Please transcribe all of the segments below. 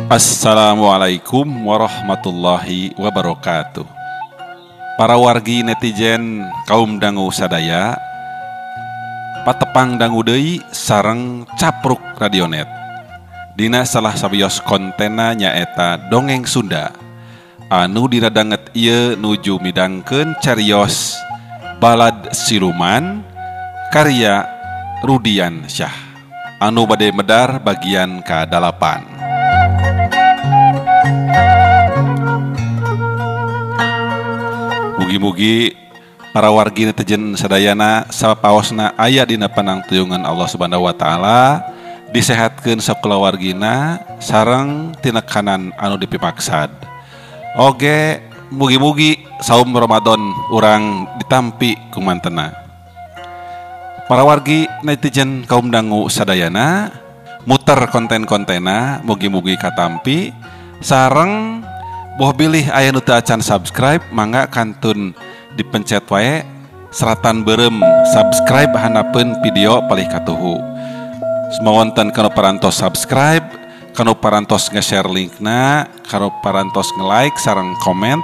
Assalamualaikum warahmatullahi wabarakatuh. Para wargi netizen kaum dangu sadaya, patepang dangu deui sareng Capruk Radionet. Dina salah sawios kontena nyaeta dongeng Sunda anu diradanget ieu nuju midangkeun carios Balad Siluman karya Rudiansyah anu bade medar bagian ka-8. Mugi-mugi para wargi netizen sadayana sapaosna aya dina panangtuyungan Allah Subhanahu wa taala, disehatkeun sakulawargina sareng tinekanan anu dipimaksad. Oge mugi-mugi saum Ramadan urang ditampi kumantena. Para wargi netizen kaum dangu sadayana muter konten-kontena mugi-mugi katampi sareng boh bilih aya nu teu acan subscribe mangga kantun dipencet wae seratan berem subscribe hanapeun video palih katuhu. Sumawonten kanu parantos subscribe, kanu parantos nge-share linkna, kanu parantos nge-like sareng komen,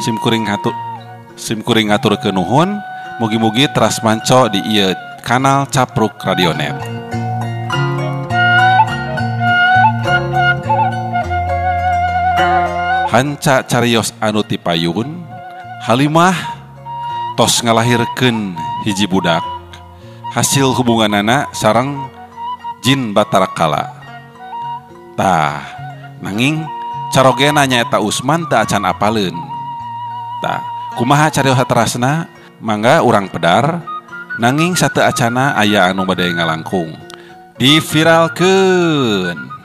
simkuring haturkeun nuhun, mugi-mugi teras manco di ieu kanal Capruk Radionet. Hanca carios anu tipayun, Halimah tos ngalahirkeun hiji budak hasil hubunganana sareng jin Batara Kala. Tah, nanging carogena nyaeta Usman teu acan apaleun. Tah, kumaha carios saterasna? Mangga urang pedar, nanging sateu acana aya anu bade ngalangkung. Diviralkeun.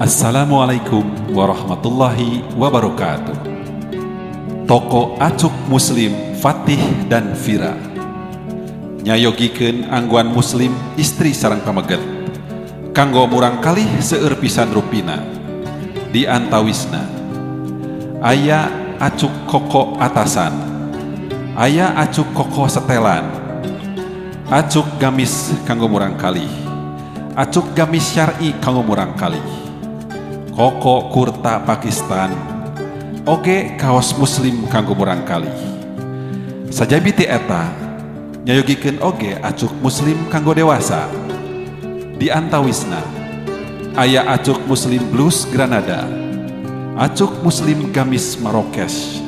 Assalamualaikum warahmatullahi wabarakatuh. Toko Acuk Muslim Fatih dan Vira nyayogikeun angguan muslim istri sareng pameget kanggo murang kalih seueur pisan rupina. Di antawisna aya acuk koko atasan, aya acuk koko setelan, acuk gamis kanggo murang kalih, acuk gamis syar'i kanggo murang kalih, koko kurta Pakistan, oge kaos muslim kanggo murang kalih. Sajabi ti eta nyayogikeun oge acuk muslim kanggo dewasa. Di antawisna aya acuk muslim blus Granada, acuk muslim gamis Marrakesh,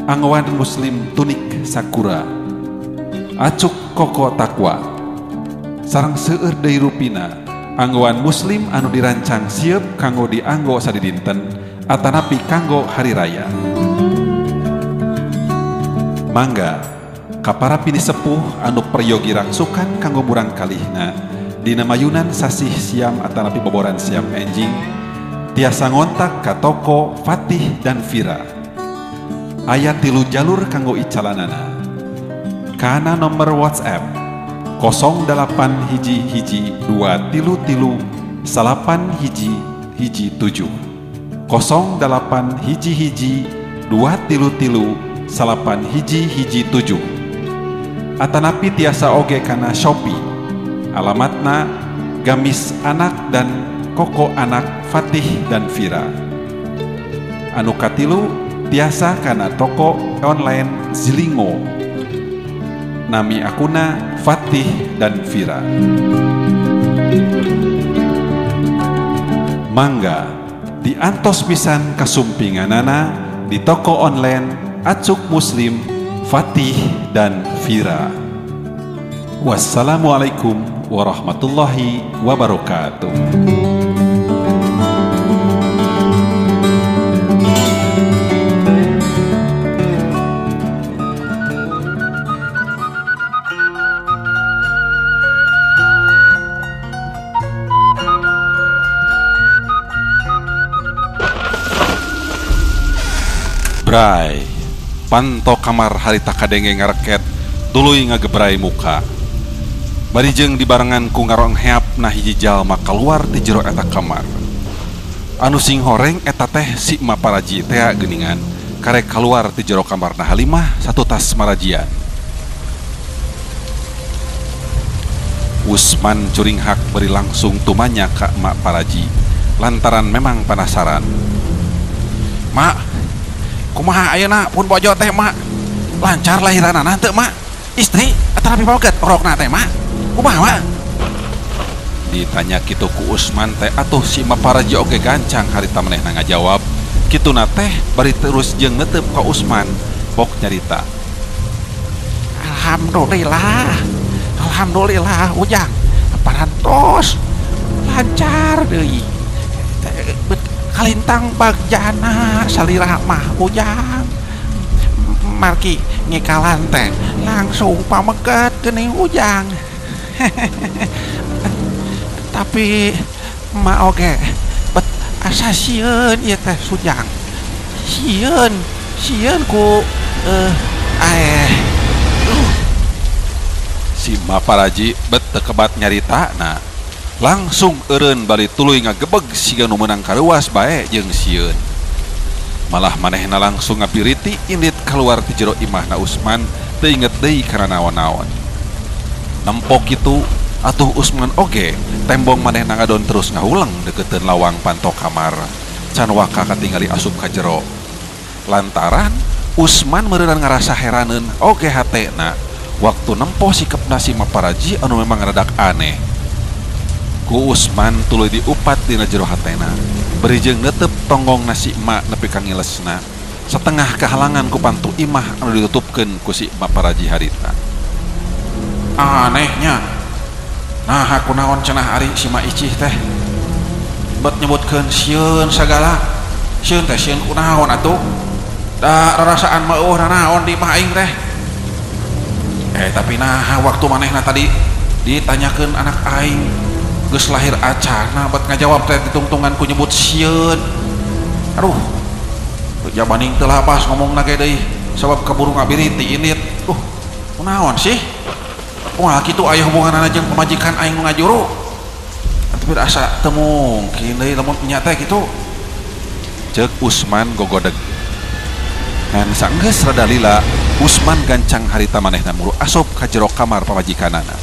angwan muslim tunik sakura, acuk koko takwa, sareng seueur deui rupina anggoan muslim anu dirancang siap kanggo dianggo sadidinten atanapi kanggo hari raya. Mangga kapara pini sepuh anu peryogi rangsukan kanggo murang kalihna dina mayunan sasih siam atanapi boboran siam enjing tiasa ngontak ka toko Fatih dan Vira. Aya 3 jalur kanggo icalanana. Kana nomor WhatsApp 08 1 1 2 3 3 9 1 1 7 08 1 1 2 3 3 9 1 1 7 atanapi tiasa oge kana Shopee. Alamatna Gamis Anak dan Koko Anak Fatih dan Vira. Anu katilu tiasa kana toko online Zilingo. Nami akuna Fatih dan Vira. Mangga diantos pisan kasumpinganana di toko online Acuk Muslim Fatih dan Vira. Wassalamualaikum warahmatullahi wabarakatuh. Gebrai panto kamar harita kadenge ngareket tuluy ngagebrai muka. Bari jeung dibarengan ku ngarongheap na hiji jalma kaluar ti jero eta kamar. Anu sing horeng eta teh si Ma Paraji tea geuningan karek kaluar ti jero kamarna Halimah satu tas marajian. Usman curinghak beri langsung tumanya ka Ma Paraji lantaran memang penasaran. Mak, kumaha ayeuna pun bojo teh mak? Lancar lahiranana teu mak? Istri atanapi pameget orokna teh mak? Kumaha mak? Ditanya kitu ku Usman teh atuh si Ma Paraji oge gancang harita manehna ngajawab. Kituna teh bari terus jeung netep ka Usman pok nyarita. Alhamdulillah. Alhamdulillah ujang parantos lancar deui. Kalintang bagjana salira mah ujang. Marki ngikalan teh langsung pameget geuning ujang. Tapi ma oge bet asa sieun ieu teh sujang. Sieun, sieun ku Si Ma Paraji bet teu kebat nyaritana. Langsung eureun bari tuluy ngagebeg siga nu meunang kareuwas bae jeung sieun. Malah manehna langsung ngapiriti indit keluar ti jero imahna Usman teu inget deui kana naon-naon. Nempo kitu atuh Usman oge tembong manehna ngadon terus ngahuleng deukeuteun lawang panto kamar. Can waka katingali asup ka jero. Lantaran Usman meureunnan ngarasa heraneun oge hatena waktu nempo sikepna si Ma Paraji anu memang radak aneh. Ku Usman tuluy diupat dina jero hatena. Beri jeung netep tonggong nasi emak nepi ka ngilesna. Setengah kehalangan ku pantu imah anu ditutupkeun ku si Ma Paraji harita. Anehnya. Nah aku naon cenah ari si Ma Icih teh. Bet nyebutkeun sieun sagala. Sieun teh sieun kunaon atuh? Da rarasaan mah eueuh nanaon di imah aing teh. Tapi nah waktu manehna tadi ditanyakeun anak aing geus lahir acana bet ngajawab teh ditungtungan ku nyebut sieun. Aduh, jabaning teu labas ngomongna ge deui sabab kaburu ngabiriti indit. Kunaon sih? Kumaha kitu aya hubunganana jeung pamajikan aing nu ngajuru? Tapi asa teu mungkin deui lamun nya teh kitu. Ceuk Usman gogodeg. Ngan sanggeus rada lila, Usman gancang harita manehna muru asup ka jero kamar pamajikanana.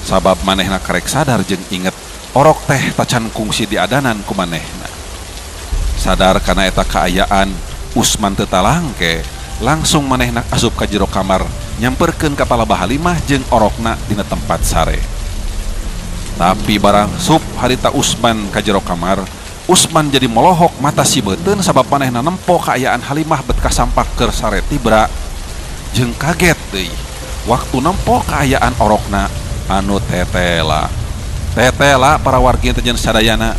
Sabab manehna karek sadar jeung inget orok teh tacan kungsi diadanan ku manehna. Sadar kana eta kaayaan, Usman teu talangke, langsung manehna asup ka jero kamar nyamperkeun ka palabah Halimah jeung orokna dina tempat sare. Tapi barang sup harita Usman ka jero kamar, Usman jadi molohok mata si beuteun sabab manehna nempo kaayaan Halimah bet kasampak keur sare tibra. Jeung kaget deui waktu nempo kaayaan orokna anu tetela. Tetela para wargi teh sadayana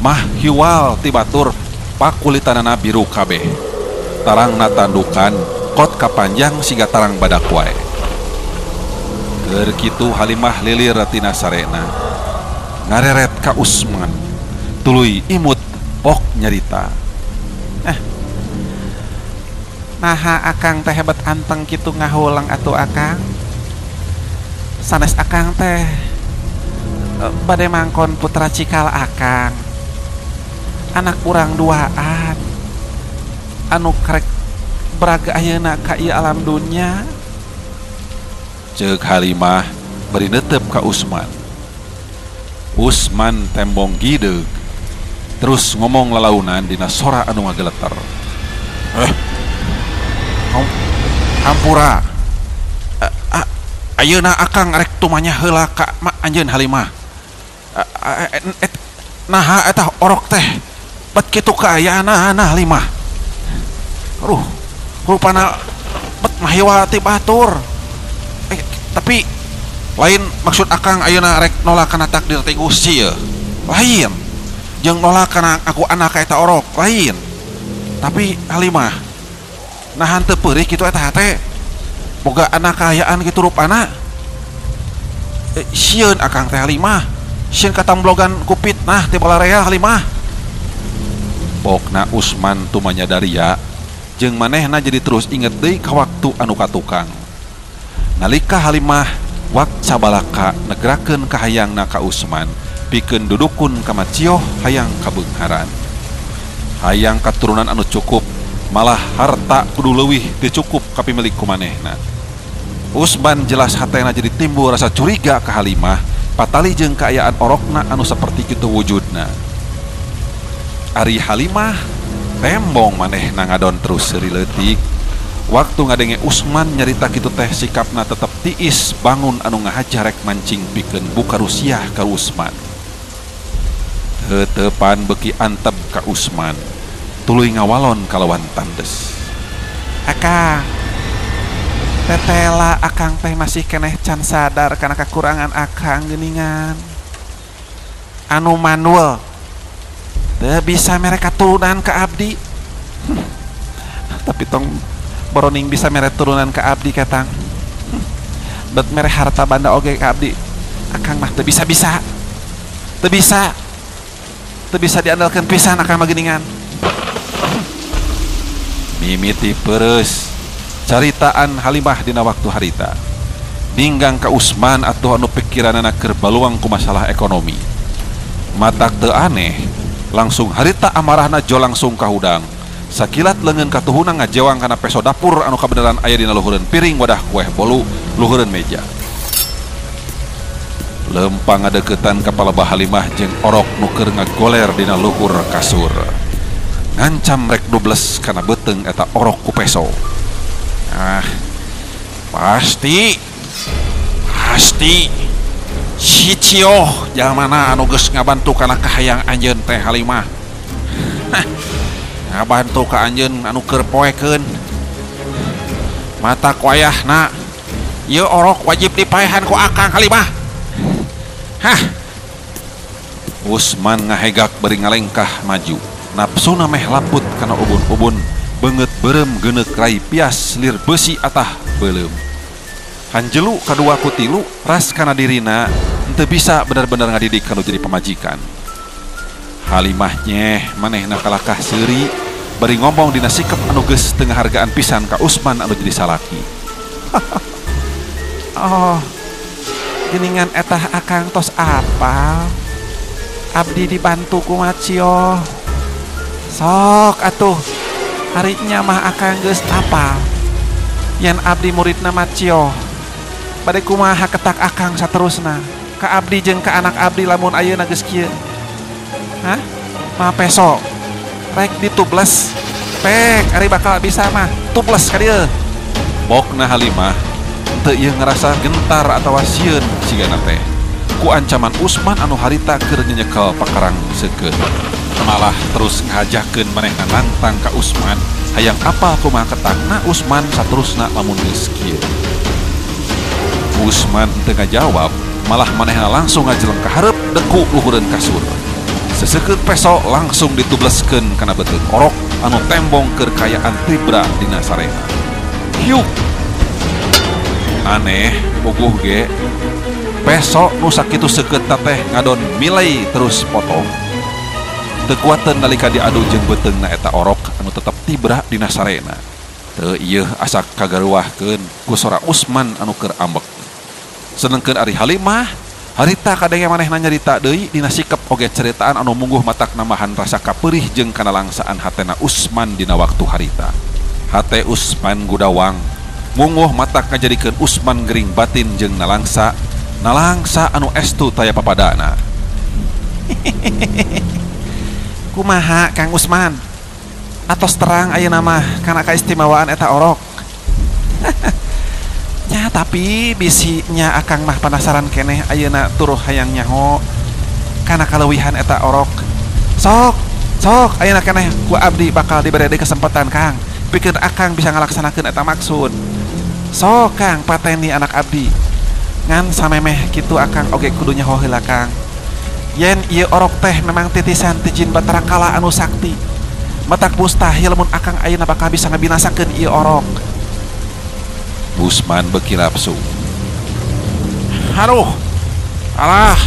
mah hiwal ti batur pakulitanana biru kabeh. Tarangna tandukan kot kapanjang siga tarang badak wae. Keur kitu Halimah lilir tina sarena ngareret ka Usman. Tuluy imut pok nyarita. Naha akang teh hebat anteng kitu ngahulang atuh akang. Sanes akang teh bade mangkon putra cikal akang. Anak urang duaan anu karek beraga ayeuna ka ieu alam dunya. Ceuk Halimah bari netep ka Usman. Usman tembong gideug terus ngomong lalaunan dina sora anu ngageleter. Hampura. Ayeuna akang rek tumanya heula ka anjeun Halimah. Naha eta orok teh bet kitu kaayaanana Halimah. Aduh, rupana bet mahiwa ti batur. Tapi lain maksud akang ayeuna rek nolak kana takdir ti Gusti ye. Lain. Jeung nolak kana aku anak ka eta orok, lain. Tapi Halimah nahan teu peurih kitu eta hate. Boga anak kaayaan kitu rupana. Sieun akang teh Halimah. Sieun katamblogan ku fitnah ti balarea Halimah. Pokna Usman tumanya daria Jeung manehna jadi terus inget deui ka waktu anu katukang. Nalika Halimah wak cabalaka negrakeun kahayangna ka Usman, pikeun dudukun ka Macioh hayang kabeungharan. Hayang katurunan anu cukup, malah harta kudu leuwih teu cukup kapimilik ku manehna. Usman jelas hatena jadi timbul rasa curiga ka Halimah, patali jeung kaayaan orokna anu saperti kitu wujudna. Ari Halimah tembong manehna ngadon terus seuri leutik. Waktu ngadenge Usman nyarita kitu teh sikapna tetep tiis bangun anu ngahaja rek mancing pikeun buka rusiah ka Usman. Teuteupan beuki antep ka Usman, tuluy ngawalon kalawan tandes. Akang, tetela akang teh masih keneh can sadar kana kekurangan akang geuningan. Anu manual teu bisa mere katurunan ka abdi. Tapi tong boroning bisa mere turunan ka abdi katang. Bet mere harta banda oge ka abdi. Akang mah teu bisa-bisa. Teu bisa. Teu bisa diandalkeun pisan akang mah geuningan. Mimiti pereus caritaan Halimah dina waktu harita. Ninggang ka Usman atuh anu pikiranana keur baluang ku masalah ekonomi. Matak teu aneh, langsung harita amarahna jo langsung kahudang. Sakilat leungeun katuhuna ngajewang kana peso dapur anu kabeneran aya dina luhureun piring wadah kueh bolu luhureun meja. Lempang ngadeukeutan ka palebah Halimah jeung orok nu keur ngagoler dina luhur kasur. Ngancam rek dubles kana beuteung eta orok ku peso. Ah, pasti si Cioh jalmana anu geus ngabantu kana kahayang anjeun teh Halimah. Hah, ngabantu ka anjeun anu keur poekeun. Mata ku ayahna ieu orok wajib dipaehan ku akang Halimah. Hah. Usman ngahegak bari ngalengkah maju. Napsuna meh laput kana ubun-ubun, beungeut beureum geuneuk rai pias lir beusi atah beuleum. Hanjelu kadua ku tilu ras kana dirina henteu bisa bener-bener ngadidik kanu jadi pamajikan. Halimah nyeh manehna kalakah seuri bari ngomong dina sikep anu geus teu ngahargaan pisan ka Usman anu jadi salaki. Oh, geuningan etah akang tos apal. Abdi dibantu ku Macioh. Sok atuh, harinya mah akang geus apal. Yen abdi muridna Macioh, bade kumaha ketak akang saterusna ka abdi jeung ka anak abdi lamun ayeuna geus kieu. Hah? Mah peso rek ditubles. Pek ari bakal bisa mah tubles ka dieu. Bokna Halimah teu ieu ngerasa gentar atawa sieun sigana teh ku ancaman Usman anu harita keur nyenyekel pakarang seukeut. Malah terus ngajakeun manehna nantang ka Usman hayang apal kumaha ketakna Usman saterusna lamun geus kieu. Usman teu ngajawab, malah manehna langsung ngajeleng ka hareup deku luhureun kasur. Seseukeut peso langsung ditubleskeun kana beuteung orok anu tembong keur kayaan tibra dina sarena. Hiuk. Aneh puguh ge. Peso nu sakitu seukeutna teh ngadon milai terus potong. Teu kuateun nalika diadu jeung beuteungna eta orok anu tetep tibra dina sarena. Teu ieu asa kagaruahkeun ku sora Usman anu keur ambek. Sedengkeun ari Halimah harita kadenge manehna nyarita deui dina sikep oge ceritaan anu mungguh matak nambahan rasa kapeurih jeung kanalangsaan hatena Usman dina waktu harita. Hate Usman gudawang munguh matak ngajadikeun Usman gering batin jeung nalangsa, nalangsa anu estu taya papadana. Kumaha Kang Usman? Atos terang ayeuna mah kana kaistimewaan eta orok. Ya tapi bisinya akang mah penasaran keneh ayeuna turuh hayang nyaho kana kaleuwihan eta orok. Sok, sok ayeuna keneh ku abdi bakal dibere deui kesempatan Kang. Pikeun akang bisa ngalaksanakeun eta maksud. Sok Kang pateni anak abdi. Ngan samemeh kitu akang oge kudu nyaho heula Kang. Yen ieu orok teh memang titisan ti jin Batara Kala anu sakti. Matak mustahil mun akang ayeuna bakal bisa ngabinasakeun ieu orok. Usman beuki lapsu. Aduh, alah,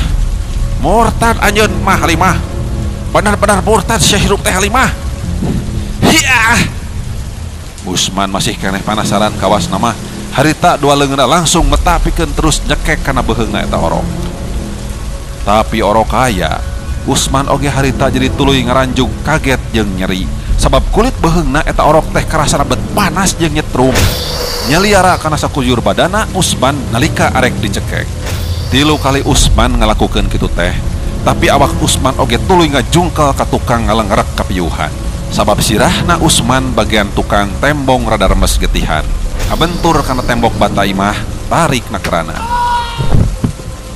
murtad anjeun mah Halimah. Benar-benar murtad sia hirup teh Halimah. Hiah. Usman masih keneh panasaran kawas nama harita dua leungeunna langsung meta pikeun terus nyekek kana beuheungna eta orok. Tapi orok aya, Usman oge harita jadi tuluy ngaranjug kaget jeung nyeri sabab kulit beuheungna eta orok teh karasana bet panas jeung nyetrum. Nyaliara kana sakujur badana Usman nalika arek dicekek. 3 kali Usman ngalakukeun kitu teh, tapi awak Usman oge tuluy ngajungkel ka tukang ngalengrek kapiuhan. Sabab sirahna Usman bagian tukang tembong rada remes getihan. Kabentur kana tembok bata imah, tarik na kerana.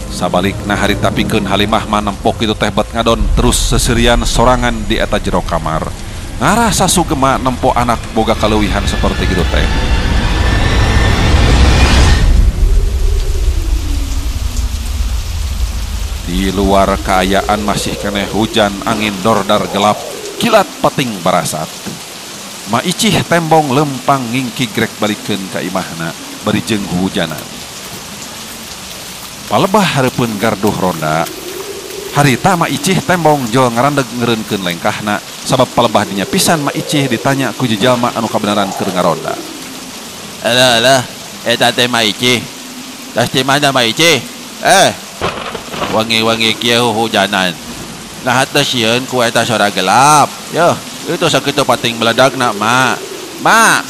Sabalikna harita pikeun Halimah mah nempok kitu teh bet ngadon terus seserian sorangan di eta jero kamar. Ngarasa sugema nempo anak boga kaleuwihan seperti kitu teh. Di luar kaayaan masih keneh hujan angin dordar gelap kilat peting barasat. Ma Icih tembong lempang ngingki grek balikeun ka imahna bari jeung hujanan. Palebah hareupeun garduh ronda. Harita Ma Icih tembong jol ngarandeg ngeureunkeun lengkahna sabab palebah dinya pisan Ma Icih ditanya ku jalma anu kabenaran keur ngaronda. Alah alah eta teh Ma Icih. Tas di mana Ma Icih? Wangi-wangi kieu hujanan. Nah teh sieun ku eta sora gelap. Yeuh, itu sakitu pating beledagna, Ma. Ma.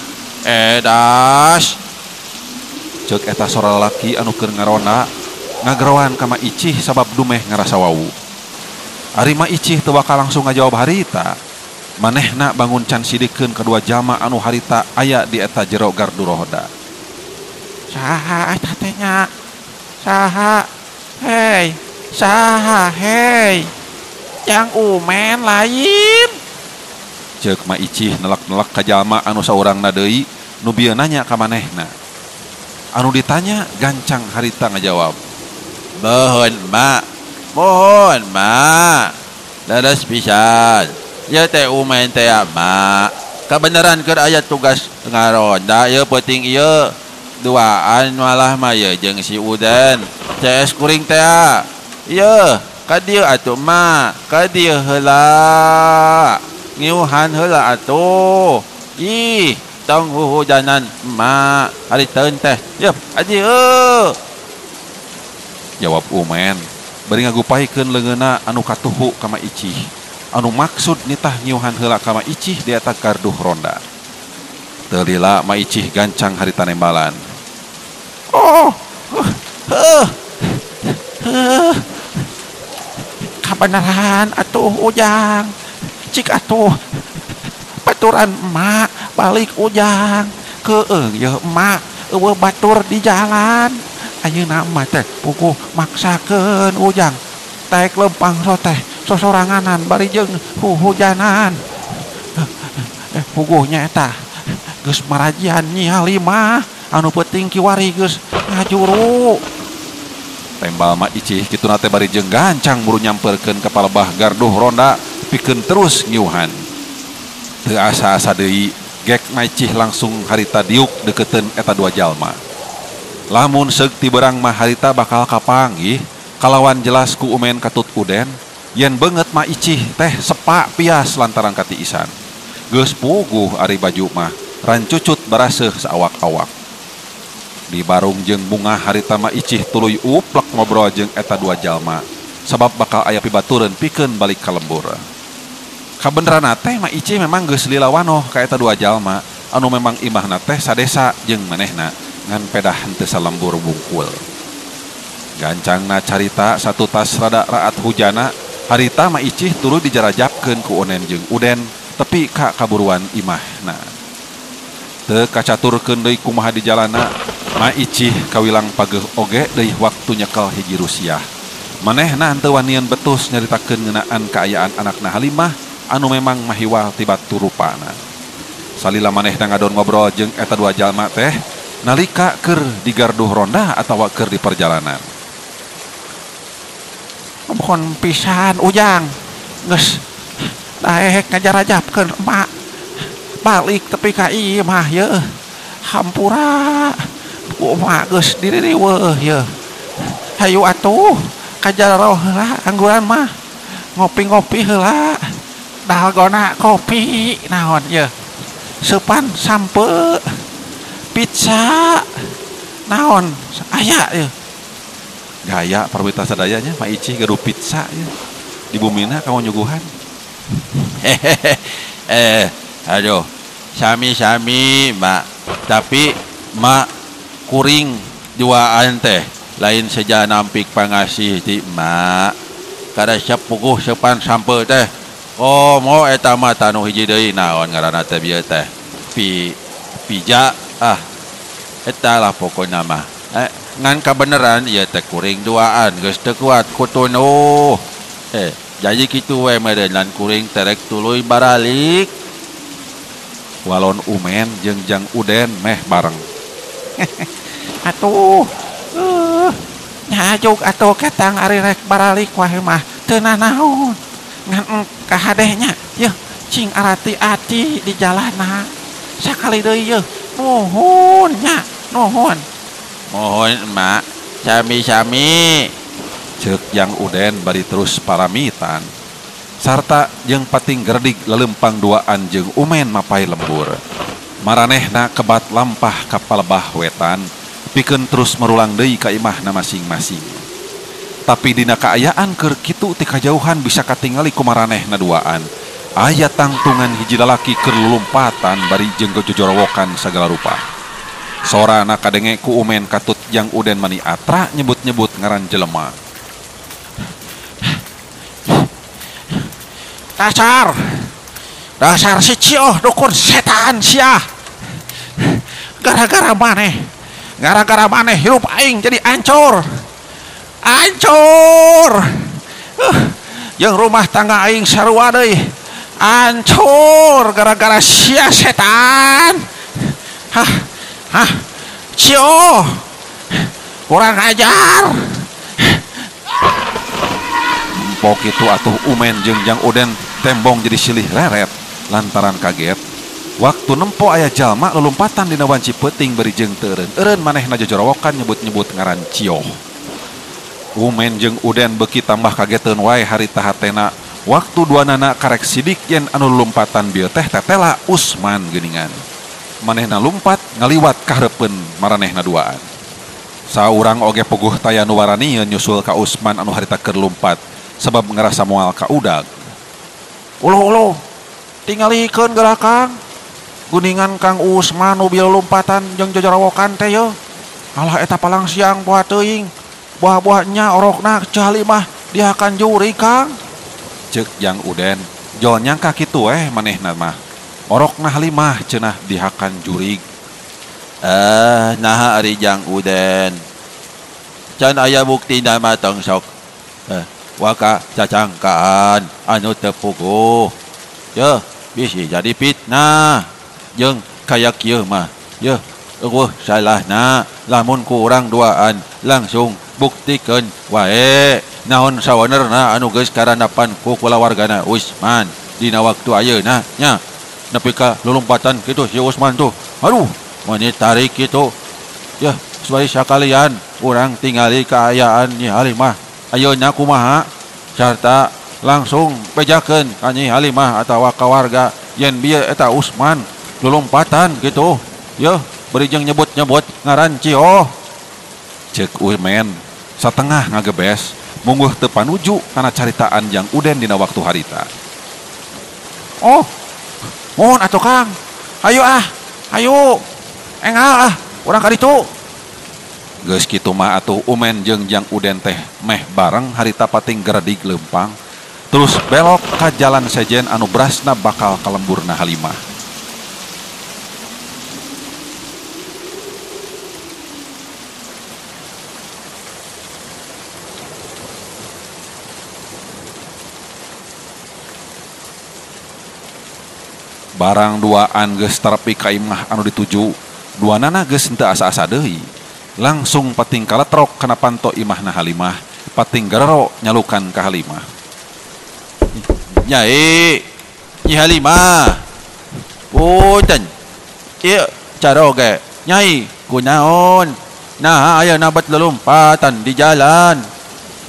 Das. Ceuk eta sora lalaki anu keur ngaronda ngageroan ka Ma Icih sabab dumeh ngarasa wau. Ari Ma Icih teu bakal langsung ngajawab harita. Manehna bangun can sidikeun kadua jalma anu harita aya di eta jero gardu roda. Saha eta teh nya? Saha? Hei, saha hei? Yang umen lain. Ceuk Ma Icih nelak-nelak ka jalma anu saurangna deui nu bieu nanya ka manehna. Anu ditanya gancang harita ngajawab. Mohon mak, mohon mak. Leres pisan. Ieu teh umen teh mak. Kabeneran keur aya tugas ngaronda ieu peuting ieu. Duaan malah mah ieu jeung si Uden. CS kuring teh. Ieu ka dieu atuh mak, ka dieu heula. Ngiuhan heula atuh. Ih, tong huhujanan mak, hariteun teh. Yeuh, ka dieu. Jawab Umen bari ngagupaikeun leungeunna anu katuhu ka Ma Icih. Anu maksud nitah ngiuhan heula ka Ma Icih di eta garduh ronda. Teu lila Ma Icih gancang harita nembalan. Oh, kabeneran atuh Ujang. Cik atuh baturan emak balik Ujang. Keung yeuh emak eueuh batur di jalan. Ayeuna emak teh puguh maksakeun Ujang. Taek lempang so teh sosoranganan bari jeung huhujanan. Puguhnya eta geus marajian Nyi Halimah anu penting kiwari geus ngajuru. Tembal Ma Icih kituna teh bari jeung gancang buru nyamperkeun ka palebah garduh ronda pikeun terus ngiuhan. Teu asa-asa deui gek Ma Icih langsung harita diuk deukeuteun eta dua jalma. Lamun seug ti berang mah harita bakal kapanggih kalawan jelas ku Umen katut Uden yen beungeut Ma Icih teh sepa pias lantaran katiisan. Geus puguh ari baju mah rancucut baraseuh saawak-awak. Di barung jeung bunga harita Ma Icih tuluy uplek ngobrol jeung eta dua jalma sabab bakal aya pibatureun pikeun balik ka lembur. Kabeneranna teh Ma Icih memang geus lila wanoh ka eta dua jalma anu memang imahna teh sadesa jeung manehna ngan pedah henteu salembur bungkul. Gancangna carita satu tas rada raat hujana harita Ma Icih tuluy dijarajapkeun ku Unen jeung Uden tepi ka kaburuan imahna. Teu kacaturkeun deui kumaha di jalana Ma Icih kawilang pageuh oge deui waktu nyekel hiji Rusiah. Manehna henteu wanian betus nyaritakeun ngeunaan kaayaan anakna Halimah anu memang mahiwal ti batu rupana. Salila manehna ngadon ngobrol jeung eta dua jalma teh nalika keur di garduh ronda atawa keur di perjalanan. Mohon pisan Ujang geus daek ngajarajapkeun emak balik tepi ka imah yeuh. Hampura ku emak geus diririweuh yeuh. Hayu atuh kajaroh heula angguran mah ngopi-ngopi heula dalgona kopi naon yeuh. Seupan sampe pizza naon aya ieu. Gaya parwita sadayanya Mak Icih gaduh pizza ieu. Di bumina kanggo nyuguhan. Aduh, sami-sami mak, tapi mak kuring duaan teh lain seja nampik pangasih ti mak. Kada sepuguh sepan sampe teh. Oh, mau eta mah tanu hiji deui naon ngaranna teh bieu teh. Pija ah. Eta lah pokona mah. Ngan kabeneran ieu teh kuring duaan geus teu kuat ku tunuh. Jadi kitu we meureun kuring terek tuluy baralik. Walon Umen jeung Jang Uden meh bareng. Atuh. Nyajuk atuh ketang ari rek baralik wae mah teu nanaon. Ngan kahadehnya yeuh cing arati-ati di jalana. Sakali deui yeuh nuhun nya, nuhun. Mohon emak, sami-sami. Ceuk Jang Uden bari terus paramitan. Sarta jeung pating gerdig lelempang duaan jeung Umen mapai lembur. Maranehna kebat lampah ka palebah wetan, pikeun terus merulang deui ka imahna masing-masing. Tapi dina kaayaan keur kitu ti kajauhan bisa katingali ku maranehna duaan. Aya tangtungan hiji lalaki keur lulumpatan bari jeung gojojorowokan sagala rupa. Sorana kadenge ku Umen katut Jang Uden mani atra nyebut-nyebut ngaran jelema. Dasar, dasar si Cioh dukun setan sia. Gara-gara maneh hirup aing jadi ancur, ancur. Yang rumah tangga aing sarua deui, ancur gara-gara sia setan. Hah, hah, Cioh, kurang ajar. Pok itu atuh Umen jeung Jang Uden tembong jadi silih reret lantaran kaget. Waktu nempo aya jalma lulumpatan dina wanci peuting bari jeung teu eureun-eureun manehna jojorowokan nyebut-nyebut ngaran Cioh. Umen jeung Uden beuki tambah kageteun wae harita hatena waktu duanana karek sidik yen anu lulumpatan bieu teh tetela Usman geuningan. Manehna lumpat ngaliwat kahareupeun maranehna duaan. Saurang oge puguh taya nu waranieun nyusul ka Usman anu harita keur lumpat sebab ngerasa moal ka udag. Uluh-uluh, tingalikeun geura Kang. Guningan Kang Usman nu bieu lompatan jeung jojorowokan teh yeuh. Alah eta palang siang buah teuing. Buah-buah nya orokna cali mah dihakan juri Kang. Ceuk Jang Uden, jol nyangka kitu weh manehna mah. Orokna halimah cenah dihakan jurig. Naha ari Jang Uden. Can aya buktina mah tong sok. Waka cacangkaan anu teu puguh. Yeuh, bisi jadi fitnah. Jeung kaya kieu mah. Yeuh, eueuh salahna lamun ku urang duaan langsung buktikeun wae. Naon sawenerna anu geus karanapan ku kulawargana Usman dina waktu ayeuna nya. Nepi ka lulumpatan kitu si Usman tuh. Aduh, mani tarik kitu. Yeuh, sebari sakalian urang tingali kaayaan Nyi Halimah. Ayeuna kumaha sarta langsung bejakeun ka Nyi Halimah atawa ka warga yen bieu eta Usman lulumpatan gitu. Yeuh, bari jeung nyebut-nyebut ngaran Cioh. Ceuk Umen satengah ngagebes mungguh teu panuju kana caritaan Jang Uden dina waktu harita. Oh, mohon atuh Kang. Ayo ah, ayo. Engal ah, urang ka ditu. Geus kitu mah atuh Umen jeung Jang Uden teh meh bareng harita pating geredig leumpang terus belok ka jalan sejen anu brasna bakal ka lemburna Halimah. Barang duaan geus terepi ka imah anu dituju, duanana geus henteu asa-asa deui. Langsung pating kaletrok kana panto imahna Halimah, pating gerero nyalukan ka Halimah. Nyai, Nyi Halimah. Punten. Ieu caroge. Nyai, kunaon? Nah, aya nabat lelumpatan di jalan.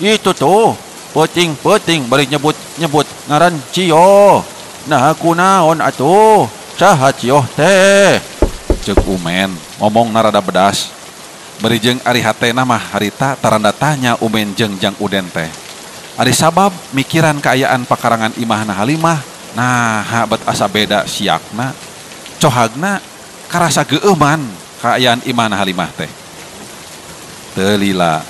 Itu tuh, peuting-peuting bari nyebut-nyebut ngaran Cioh. Nah, kunaon atuh? Saha cioh teh? Ceuk Umen ngomong narada bedas. Bari jeung ari hatena mah harita taranda tanya Umen jeung Jang Uden teh. Ari sabab mikiran kaayaan pakarangan imahna Halimah, nah bet asa beda siakna. Cohagna karasa geueuman kaayaan imahna Halimah teh. Teu lila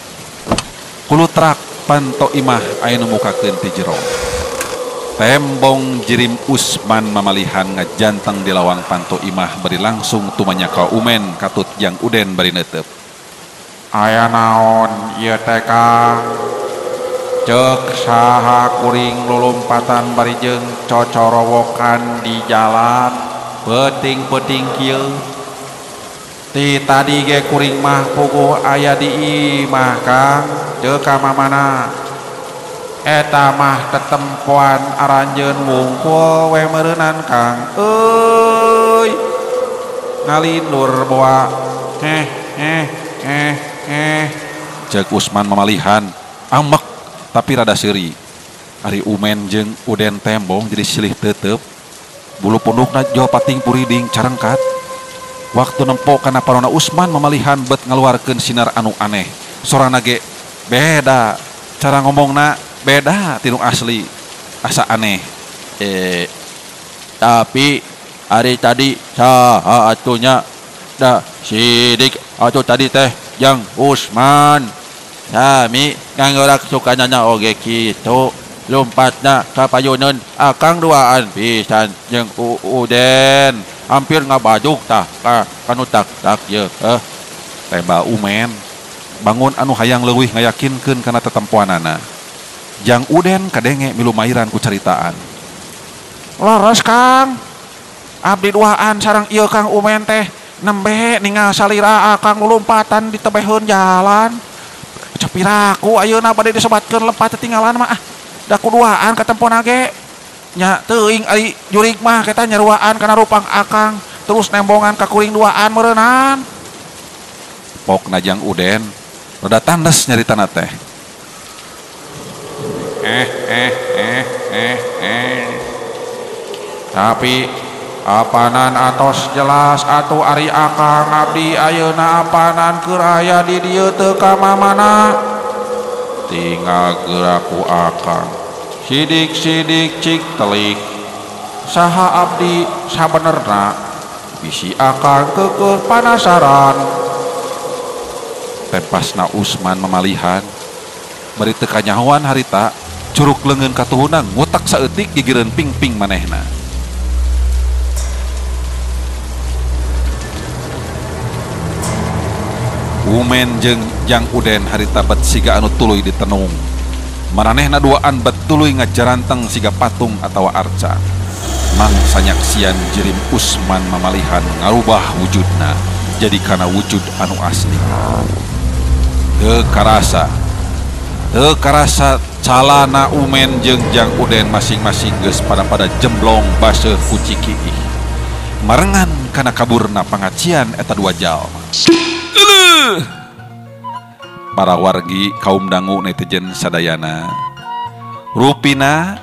kulutrak panto imah aya nu mukakeun ti jero. Tembong jirim Usman mamalihan ngajanteng di lawang panto imah bari langsung tumanya ka Umen katut Jang Uden bari neuteup. Aya naon ieu teh Kang? Ceuk saha kuring lulumpatan bari jeung cocorowokan di jalan peuting-peuting kieu. Ti tadi ge kuring mah puguh aya di imah Kang, ceuk ka mamana. Eta mah tetempoan aranjeun wungkul we meureunan Kang. Euy. Ngalindur boa. Heh heh heh heh. Ceuk Usman mamalihan ambek tapi rada seuri. Ari Umen jeung Uden tembong jadi silih tetep. Bulu pundukna jol pating puriding carengkat. Waktu nempo kana parona Usman mamalihan bet ngaluarkeun sinar anu aneh. Sorana ge beda, cara ngomongna beda tinu asli, asa aneh. Tapi ari tadi saha atunya da sidik atuh tadi teh Jang Usman. Sami nganggorak sukanya oge kitu lompatna ka payuneun akang duaan pisan jeung Uden hampir ngabaduk tah ka kanu tak ye. Tembak Umen bangun anu hayang leuwih ngayakinkeun kana tetempoanana. Jang Uden kadenge milu mairan ku caritaan. Leres Kang, abdi duaan sareng ieu Kang Umen teh nembe ningal salira akang lompatan di tebeheun jalan. Cepiraku ayeuna bade disebatkeun lempat tetinggalan mah ah. Da kuduaan katempona ge. Nya teuing ari jurig mah kita nyaruaan kana rupang akang terus nembongan ka kuring duaan meureunnan. Pokna Jang Uden rada tandes nyaritana teh. Tapi apanan atos jelas atuh ari akang abdi ayeuna apanan keur aya di dieu teu ka mamana. Tinggal geura ku akang sidik-sidik cik telik. Saha abdi sabenerna bisi akang keukeuh panasaran. Tempasna Usman mamalihan bari teu kanyahoan harita curuk leungeun katuhuna ngutak saeutik gigireun pingping manehna. Umen jeung Jang Uden harita bet siga anu tuluy ditenung. Maranehna duaan bet tuluy ngajaranteng siga patung atawa arca. Mangsa nyaksian jirim Usman mamalihan ngarubah wujudna jadi kana wujud anu asli. Teu karasa calana Umen jeung Jang Uden masing-masing geus pada jemblong baseuh ku cikiih. Marengan kana kaburna pangacian eta dua jalma. Para wargi kaum dangu netizen sadayana, rupina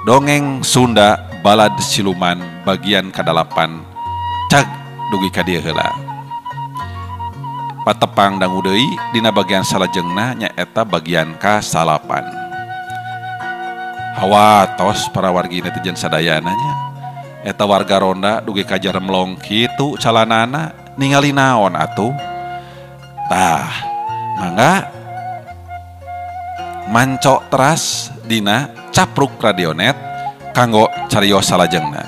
dongeng Sunda balad siluman bagian kadalapan cag dugi ka dieu heula. Patepang dangu deui dina bagian salajengna nyaeta bagian kasalapan. Hawatos para wargi netizen sadayana nya. Eta warga ronda dugi ka jaremlong kitu calanana ningali naon atuh. Tah, mangga mancok teras dina capruk radionet kanggo carios salajengna.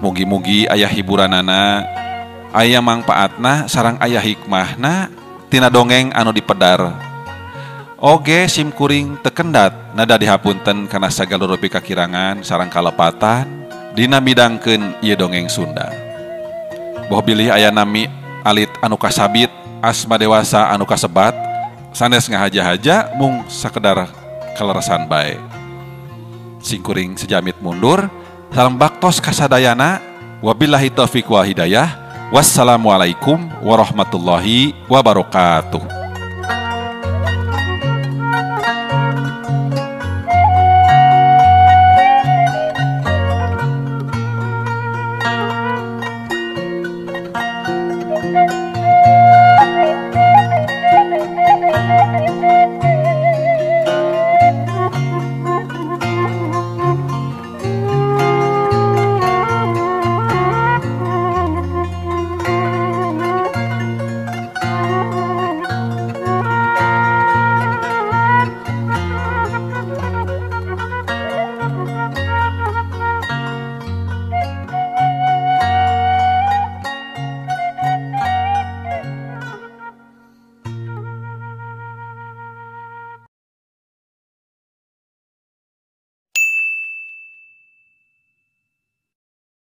Mugi-mugi aya hiburanana, aya mangpaatna sareng aya hikmahna tina dongeng anu dipedar. Oge simkuring tekendat nada dihapunten kana sagala rupi kakirangan sareng kalepatan dina midangkeun ieu dongeng Sunda. Boh bilih aya nami alit anu kasabit, asma dewasa anu kasebat, sanes ngahaja-haja mung sakedar kaleresan bae. Singkuring sejamit mundur, salam baktos kasadayana, wabillahi taufik wal hidayah, wassalamualaikum warahmatullahi wabarakatuh.